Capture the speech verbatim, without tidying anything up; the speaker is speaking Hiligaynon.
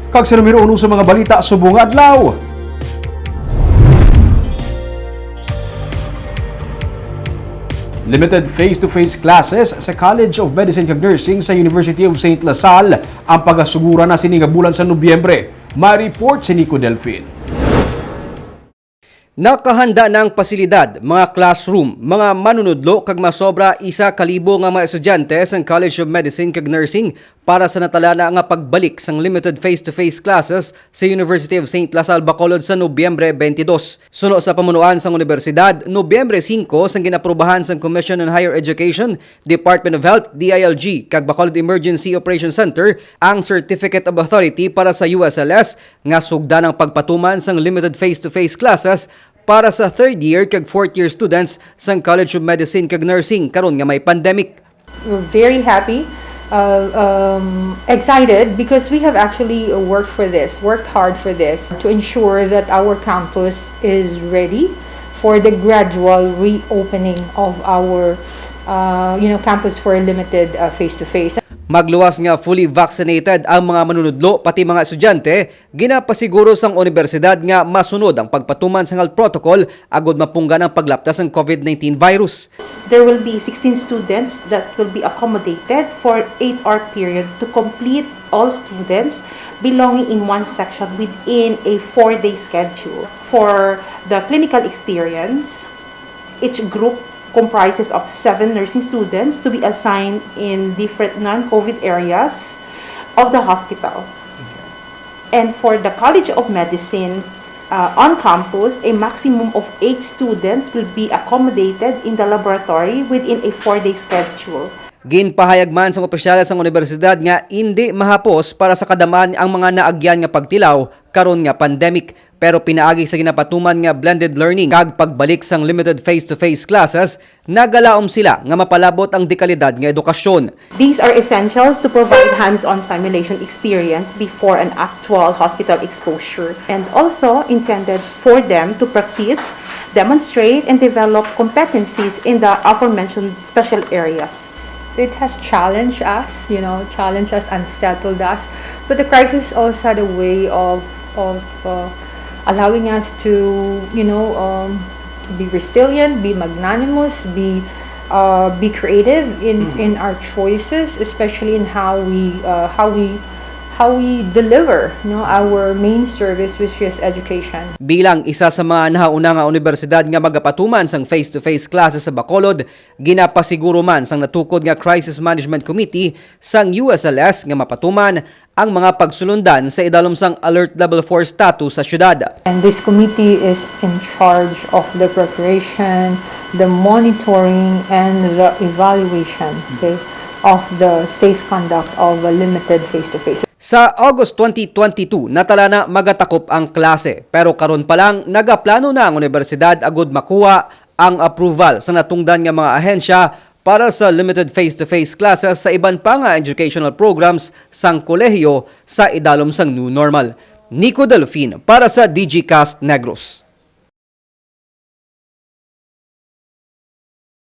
Kag sa numero uno sa mga balita subong nga adlaw. Limited face-to-face classes sa College of Medicine kag Nursing sa University of Saint La Salle ang pagasugura na sini nga bulan sa Nobyembre. May report si Nico Delfin. Nakahanda na ang pasilidad, mga classroom, mga manunudlo kag masobra isa ka libo nga mga estudyante sang College of Medicine kag Nursing para sa natalana nga pagbalik sang limited face-to-face classes sa University of Saint La Salle, Bacolod sa Nobyembre twenty-two. Suno sa pamunuan sang unibersidad, Nobyembre singko sang ginaprubahan sang Commission on Higher Education, Department of Health, D I L G, kag Bacolod Emergency Operation Center ang Certificate of Authority para sa U S L S nga sugdan ang pagpatuman sang limited face-to-face classes para sa third year kag fourth year students sang College of Medicine kag Nursing karon nga may pandemic. We're very happy, uh, um, excited because we have actually worked for this, worked hard for this to ensure that our campus is ready for the gradual reopening of our, uh, you know, campus for limited, uh, face-to-face. Magluwas nga fully vaccinated ang mga manunudlo, pati mga estudyante, ginapasiguro sang unibersidad nga masunod ang pagpatuman sang health protocol agud mapunggan ang paglapta sang COVID nineteen virus. There will be sixteen students that will be accommodated for eight-hour period to complete all students belonging in one section within a four-day schedule. For the clinical experience, each group comprises of seven nursing students to be assigned in different non-COVID areas of the hospital. And for the College of Medicine, uh, on campus, a maximum of eight students will be accommodated in the laboratory within a four-day schedule. Ginpahayag man sang opisyales sang unibersidad nga indi mahapos para sa kadam-an ang mga naagyan nga pagtilaw karon nga pandemic, pero pinaagi sa ginapatuman nga blended learning kag pagbalik sang limited face-to-face classes, nagalaom sila nga mapalabot ang dekalidad nga edukasyon. These are essentials to provide hands-on simulation experience before an actual hospital exposure, and also intended for them to practice, demonstrate, and develop competencies in the aforementioned special areas. It has challenged us, you know, challenged us, unsettled us. But the crisis also had a way of, of, uh, allowing us to, you know, um, to be resilient, be magnanimous, be, uh, be creative in, in our choices, especially in how we, uh, how we, how we deliver, you know, our main service, which is education. Bilang isa sa mga nahauna nga unibersidad nga magapatuman sang face-to-face classes sa Bacolod, ginapasiguro man sang natukod nga Crisis Management Committee sang U S L S nga mapatuman ang mga pagsulundan sa idalom sang Alert Level four status sa siyudad. And this committee is in charge of the preparation, the monitoring, and the evaluation, okay, of the safe conduct of a limited face-to-face. Sa August twenty twenty-two, natalana magatakop ang klase, pero karon pa lang nagaplano na ang unibersidad agud makuha ang approval sa natungdan nga mga ahensya para sa limited face-to-face classes sa iban pa nga educational programs sang kolehiyo sa idalom sang new normal. Nico Delfin para sa Digicast Negros.